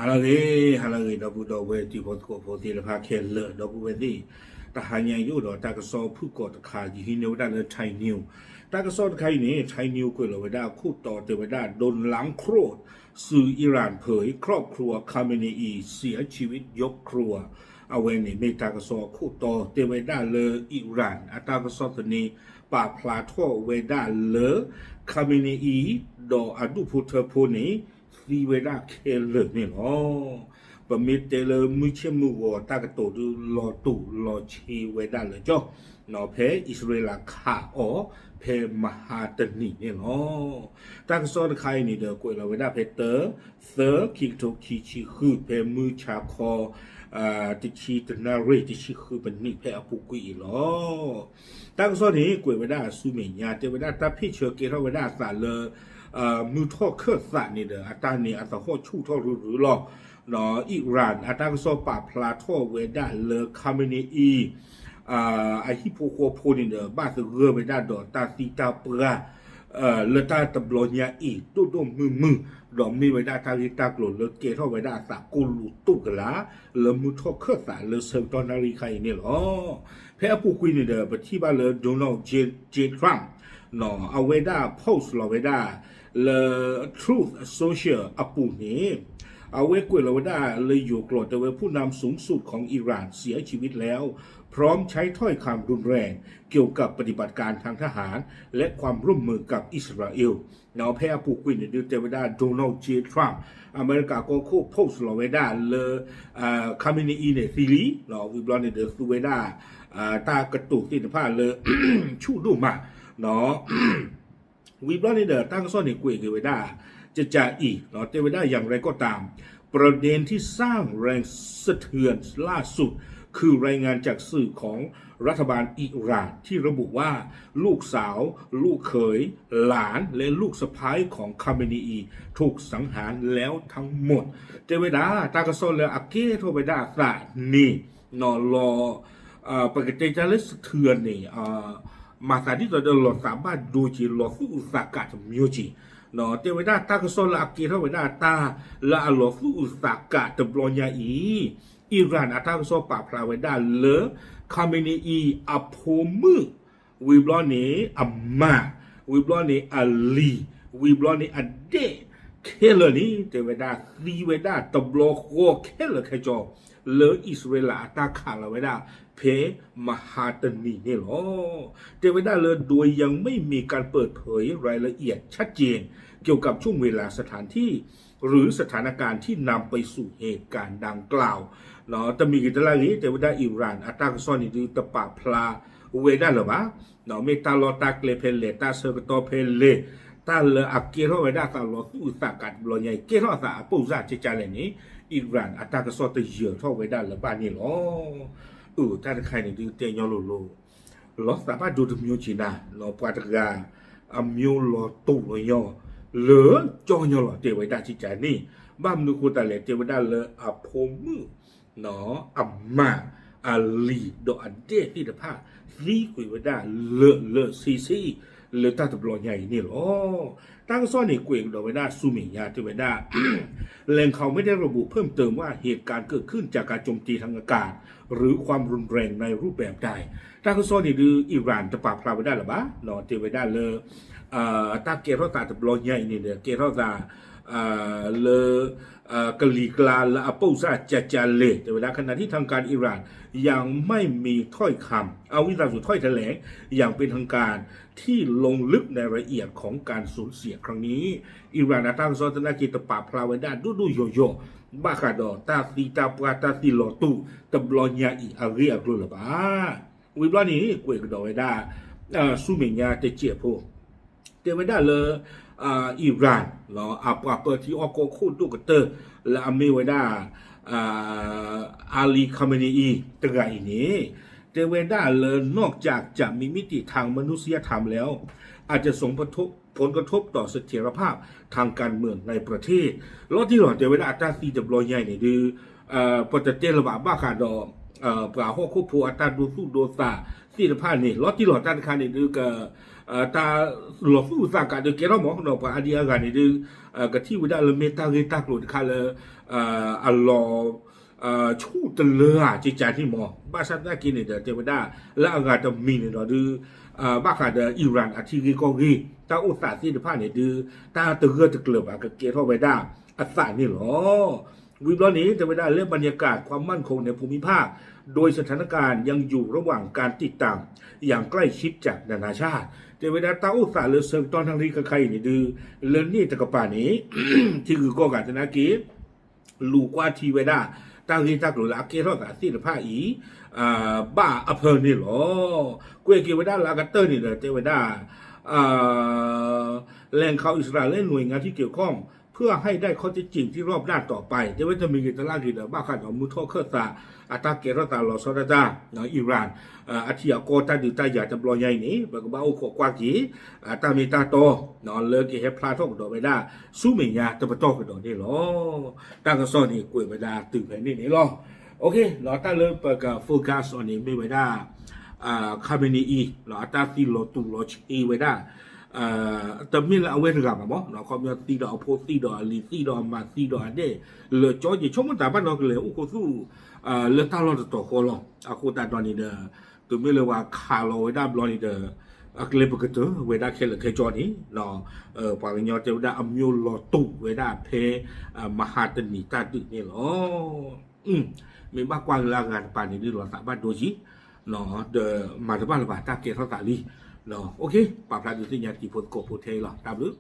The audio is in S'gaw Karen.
ဟါလၢအဂ့ၤ ဟါလၢအဂ့ၤ ဒီပုၢ်ဒီဝဲၢ်တံၤဖိသကိးဖိသ့ၣ်တဖၣ်ခဲလၢာ် ဒီပုၢ်ဝဲၢ်သ့ၣ်, တဟါညါအံၤအိၣ်ဒီးတၢ်ကစီၣ်ဖုၣ်ကိာ်တခါ ယဟံးန့ၢ်ဝဲဒၣ်လၢ Thai News တၢ်ကစီၣ်တခါအံၤန့ၣ် Thai News ကွဲးလီၤဝဲဒၣ်အခိၣ်တီတဲဝဲဒၣ် โดนล้างโคตร สื่ออิหร่านเผย ครอบครัว คาเมเนอี เสียชีวิตยกครัว အဝဲန့ၣ်မ့ၢ်တၢ်ကစီၣ်အခိၣ်တီတဲဝဲဒၣ်လၢ Iran အတၢ်ကစီၣ်သန့ ပာ်ဖျါထီၣ်ဝဲဒၣ်လၢ Khamenei ဒီးအဒူၣ်ဖိထၢဖိန့ၣ် သံဝဲဒၣ်ခဲလၢာ်န့ၣ်လီၤ. ပမ့ၢ်တဲလၢမုၢ်ဆ့ၣ်မုၢ်ဂီၤတၢ်ကတိၤဒုးလီၤတူာ်လီၤဆှံဝဲဒၣ်လၢကၠီ, ဖဲအံၣ်စရ့လးခးအီၤ ဖဲမဟါတနံၤန့ၣ်လီၤ. တၢ်ကစီၣ်တခါအံၤန့ၣ်ဒီး ကွဲးလီၤဝဲဒၣ်ဖဲတၢ သၢ ခံကထိခံဆံဃု ဖဲမုၢ်ဆါခီ တဆံတနၣ်ရံၣ် တဆံဃုပနံးဖဲအပူၤကွံာ်အံၤလီၤ. တၢ်ကစီၣ်န့ၣ် ကွဲးဝဲဒၣ်ဆူမဲာ်ညါ တဲဝဲဒၣ်တၢ်ဖ့ၣ်ဆၢကဲထီၣ်ဝဲဒၣ်အသးလၢ မုၢ်ထီၣ်ခၢၣ်သးန့ၣ်ဒီး အတၢ်န့ၣ်အသဟီၣ်ဆူၣ်ထီၣ်ရုရုလီၤ. Iran အတၢ်ကစီၣ်ပာ်ဖျါထီၣ်ဝဲဒၣ်လၢ Khamenei အဟံၣ်ဖိဃီဖိန့ၣ်ဒီး ဘၣ်သဂၢၢ်ဝဲဒၣ်ဒီးတၢ်သံတၢ်ပှၢ် လၢတၢ်တဘျီညါအံၤ ဒိၣ်ဒိၣ်မုၢ်မုၢ်, ဒီးမ့ၢ်ဝဲဒၣ်တၢ်ဂ့ၢ်တၢ်ကျိၤလၢကဲထီၣ်ဝဲဒၣ်အသးကိၢ်လူတူၢ်ကလာ် လၢမုၢ်ထီၣ်ခၢၣ်သးလၢဆၢကတီၢ်နၣ်ရံၣ်ခါအံၤန့ၣ်လီၤ. ဖဲအပူၤကွံာ်န့ၣ်ဒီး ပထံၣ်ဘၣ်လၢ Donald J Trump အဝဲဒၣ် post လီၤဝဲဒၣ်လၢ Truth Social အပူၤန့ၣ် အဝဲကွဲးလီၤဝဲဒၣ်လၢယိၤကျိာ်တဲဝဲ ผู้นำสูงสุดของอิหร่านเสียชีวิตแล้ว พร้อมใช้ถ้อยคำรุนแรงเกี่ยวกับปฏิบัติการทางทหารและความร่วมมือกับอิสราเอล ဖဲအပူၤကွံာ်န့ၣ်ဒုးတဲဝဲဒၣ် Donald J Trump အမဲရကၤကီၢ်ခိၣ် post လီၤဝဲဒၣ်လၢ Khamenei အံၤန့ၣ်သံလံ, ဝံၤဘျီန့ၣ်ဒီးသူဝဲဒၣ် တၢ်ကတိၤသ့ၣ်တဖၣ်လၢ ဆူၣ်ဒိၣ်မး ဝံၤဘျီန့ၣ်ဒီး တၢ်ကစီၣ်န့ၣ်ကွဲးက့ၤဝဲဒၣ် ကကးအံၤ တဲဝဲဒၣ် อย่างไรก็ตาม ประเด็นที่สร้างแรงสะเทือนล่าสุด คือรายงานจากสื่อของรัฐบาลอิหร่านที่ระบุว่าลูกสาว ลูกเขย หลาน และลูกสะใภ้ของคาเมนีอีถูกสังหารแล้วทั้งหมด တဲဝဲဒၣ် တၢ်ကစီၣ်လၢအကဲထီၣ်ဝဲဒၣ်အသးန့ၣ် လီၤ ပကတဲတၢ်လၢ စထၢၣ် န့ၣ် မၤသးဒ်သိးဒီးလီၤသးဘၣ်ဒိက့ၤ လီၤသူၣ်အုးသးကးတမျိုးက့ၤ တဲဝဲဒၣ်တၢ်ကစီၣ်လၢအကဲထီၣ်ဝဲဒၣ်တၢ်လၢအလီၤသူၣ်အုးသးကးတဘျီညါအံၤ Iran အတၢ်ကစီၣ်ပာ်ဖျါဝဲဒၣ်လၢ ခါမ့ၣ်နံအံၤ အဖိမုၣ် ဝံၤဘျီန့ၣ်အမါ ဝံၤဘျီန့ၣ်အလံၤ ဝံၤဘျီန့ၣ်အဒဲၣ် ခဲလၢာ်န့ၣ် တဲဝဲဒၣ်သံဝဲဒၣ်တဘျီဃီခဲလၢာ်ခဲဆ့ လၢအံၣ်စရ့လးအတၢ်ခးလီၤဝဲဒၣ် ဖဲမဟါတနံၤန့ၣ်လီၤ. တဲဝဲဒၣ်လၢ โดยยังไม่มีการเปิดเผยรายละเอียดชัดเจนเกี่ยวกับช่วงเวลา สถานที่ หรือสถานการณ์ที่นำไปสู่เหตุการณ์ดังกล่าว တမံၤဂ့ၤတလၢ်ဂ့ၤ တဲဝဲဒၣ် Iran အတၢ်ကစီၣ်န့ၣ်ဒုးတပာ်ဖျါဝဲဒၣ်လၢၤဘၣ် မ့ၢ်တၢ်လီၢ်တၢ်ကျဲဖဲလဲၣ် တၢ်ဆၢကတီၢ်ဖဲလဲၣ် တၢ်လၢအကဲထီၣ်ဝဲဒၣ်သးလီၤသူၣ်အုးသးကးတဘျီညါအံၤ ကဲထီၣ်အသးအပိၢ်စၢ်ကကလဲၣ်န့ၣ် Iran အတၢ်ကစီၣ်တယၢၤထီၣ်ဝဲဒၣ်လၢၤဘၣ်န့ၣ်လီၤ. အၢတၢ်တခါအံၤန့ၣ်ဒုးတဲညီလိၤလိၤ လီၤသးဘၣ်ဒိတမျိုးက့ၤနၤ ပှၤတဂၤ အမျိုးလီၤတူာ်လီၤညီ လၢကၠီညီလီၤ တဲဝဲဒၣ်ကကန့ၣ် ဘၣ်မနုၤဃိသတးလဲၣ် တဲဝဲဒၣ်လၢအဖိမုၣ် အမါ အလံၤ ဒီးအဒဲၣ်သ့ၣ်တဖၣ် သံကွံာ်ဝဲဒၣ်လၢာ်လၢာ်ဆ့ဆ့ လၢတၢ်တဘျီညါအံၤန့ၣ်လီၤ. တၢ်ကစီၣ်န့ၣ်ကွဲးကဒီးဝဲဒၣ်ဆူမဲာ်ညါ တဲဝဲဒၣ် แหล่งข่าวไม่ได้ระบุเพิ่มเติมว่าเหตุการณ์เกิดขึ้นจากการโจมตีทางอากาศ หรือความรุนแรงในรูปแบบใด တၢ်ကစီၣ်န့ၣ်ဒုး Iran တပာ်ဖျါဝဲဒၣ်လၢၤဘၣ် တဲဝဲဒၣ်လၢ တၢ်ကဲထီၣ်သးတဘျီညါအံၤန့ၣ်ဒီး ကဲထီၣ်သး လၢ ကလံၤကျါလၢအပိၢ်စၢ်ကကလဲၣ် တဲဝဲဒၣ် ขณะที่ทางการอิหร่านยังไม่มีถ้อยคำ อาวุธยุทโธปกรณ์ อย่างเป็นทางการที่ลงลึกในรายละเอียดของการสูญเสียครั้งนี้ Iran အတၢ်ကစီၣ်သနာ်က့တပာ်ဖျါဝဲဒၣ်ဒိၣ်ဒိၣ်ယိာ်ယိာ် ဘၣ်ဃးဒီးတၢ်သံတၢ်ပှၢ်တၢ်သံလီၤတူာ်တဘျီညါအံၤအဂ့ၢ်အကျိၤလၢၤဘၣ်. ဝံၤဘျီန့ၣ် ကွဲးကဒီးဝဲဒၣ် ဆူမဲာ်ညါတစဲးဖိ တဲဝဲဒၣ်လၢ Iran အပှၤပၢထံအီၣ်ကီၢ်ခိၣ်ဒိၣ်ကတၢၢ်လၢအမ့ၢ်ဝဲဒၣ် Ali Khamenei တဂၤအံၤန့ၣ် တဲဝဲဒၣ်လၢ นอกจากจะมีมิติทางมนุษยธรรมแล้ว อาจจะส่งผลกระทบต่อเสถียรภาพทางการเมืองในประเทศ လီၤတံၢ်လီၤ တဲဝဲဒၣ်အတၢ်သံတဘျီညါအံၤန့ၣ်ဒုး ပတတဲလၢၤဘၣ် ဘၣ်ဃးဒီး ပှၤဟီၣ်ခိၣ်ဖိအတၢ်ဒိသူၣ်ဒိသးသ့ၣ်တဖၣ်န့ၣ် လီၤတံၢ်လီၤ တၢ်တခါန့ၣ်ဒုးက တၢ်လီၤသူၣ်အုးသးကးဒီးကဲထီၣ်မး ဒီးပှၤအါဒံအါဂၤန့ၣ်ဒုး ကထံၣ်ဝဲဒၣ်လၢမ့ၢ်တၢ်ဂ့ၢ်တၢ်ကျိၤတခါလၢ အလီၤ ဆူၣ်တလၢဧါ ကကန့ၣ်မး ဘၣ်ဆၣ်သနာ်က့န့ၣ်ဒီး တဲဝဲဒၣ် လၢအဂၤတမံၤန့ၣ်ဒီးဒုး ဘၣ်ဃးဒီး Iran အထံဂ့ၢ်ကီၢ်ဂ့ၢ် တၢ်အိၣ်သးသ့ၣ်တဖၣ်န့ၣ်ဒုး တၢ်တဂၢၢ်တကျၢၤဘၣ် ကကဲထီၣ်ဝဲဒၣ်အသးန့ၣ်လီၤ. ဝံၤဘျီန့ၣ် တဲဝဲဒၣ်လၢ บรรยากาศความมั่นคงในภูมิภาค โดยสถานการณ์ยังอยู่ระหว่างการติดตามอย่างใกล้ชิดจากนานาชาติ တဲဝဲဒၣ်တၢ်အိၣ်သးလၢဆၢကတီၢ်နၣ်ရံၣ်ခဲခါအံၤန့ၣ်ဒုး လၢန့ၣ်တကပၤန့ၣ် ထံဂုၤကီၢ်ဂၤသနာ်က့ လူၤကွၢ်ထံဝဲဒၣ် တၢ်ဂ့ၢ်တၢ်ကျိၤလၢအကဲထီၣ်သးသ့ၣ်တဖၣ်အံၤ ဘၣ်အဖၢန့ၣ်လီၤ. ကွဲးက့ၤဝဲဒၣ်လၢအကတၢၢ်န့ၣ်ဒီး တဲဝဲဒၣ် แหล่งข่าวอิสราเอล หน่วยงานที่เกี่ยวข้อง เพื่อให้ได้ข้อเท็จจริงที่รอบด้านต่อไป တဲဝဲတမံၤဂ့ၤတလၢ်ဂ့ၤဒီး ဘၣ်ဃးဒီးမုၢ်ထီၣ်ခၢၣ်သး အတၢ်ကဲထီၣ်သးလီၤဆီဒၣ်တၢ် Iran အထံအကီၢ်တၢ်ဒုးတၢ်ယၤတဘျီညါအံၤန့ၣ် ပကဘၣ်အိၣ်ခိးကွၢ်က့ၤ တၢ်မ့ၢ်တၢ်တီ လၢကဟဲဖျါထီၣ်ကဒီးဝဲဒၣ် ဆူမဲာ်ညါတပတီၢ်ကဒီးန့ၣ်လီၤ. တၢ်ကစီၣ်န့ၣ်ကွဲးဝဲဒၣ်တုၤဖဲန့ၣ်န့ၣ်လီၤ. တၢ်လၢပက focus အီၤန့ၣ် မ့ၢ်ဝဲဒၣ် ခါမ့ၢ်နံၤအံၤ အတၢ်သံလီၤတူာ်လီၤဆှံဝဲဒၣ် တမ့ၢ်လၢအဝဲတဂၤဘၣ်မး ခီပညီသံဒီးအဖိသံဒီးအလံၤသံဒီးအမါသံဒီးအဒဲၣ် လၢာ်ကၠီက့ၤ ဆိကမိၣ်တၢ်ဘၣ်နီတကလဲာ် အိၣ်ခိးသူၣ် လၢတၢ်လီၢ်တတီၤဃီလီၤ. အဃိသတးဒီးန့ၣ်ဒီး တုၤမ့ၢ်လၢပှၤခးလီၤဝဲဒၣ်ဘျီန့ၣ်ဒီး အကျဲပကတၢၢ်ဝဲဒၣ်ခဲလၢာ်ခဲဆ့န့ၣ် ပှၤကညီတဲဝဲဒၣ်အမျိုးလီၤတူာ်ဝဲဒၣ်ဖဲ မဟါတနံၤတၢ်ဒုးန့ၣ်လီၤ. မ့ၢ်ဘၣ်ကွၢ်က့ၤလၢအဂၤတပၤန့ၣ်ဒုးလီၤသးဘၣ်ဒိကံ ဒီးမၤတဘၣ်လၢၤဘၣ်တၢ်ကဲထီၣ်သးလံ. ပာ်ဖျါဒုးသ့ၣ်ညါတံၤဖိသကိးဖိထဲအံၤလီၤ. တၢ်ဘျုး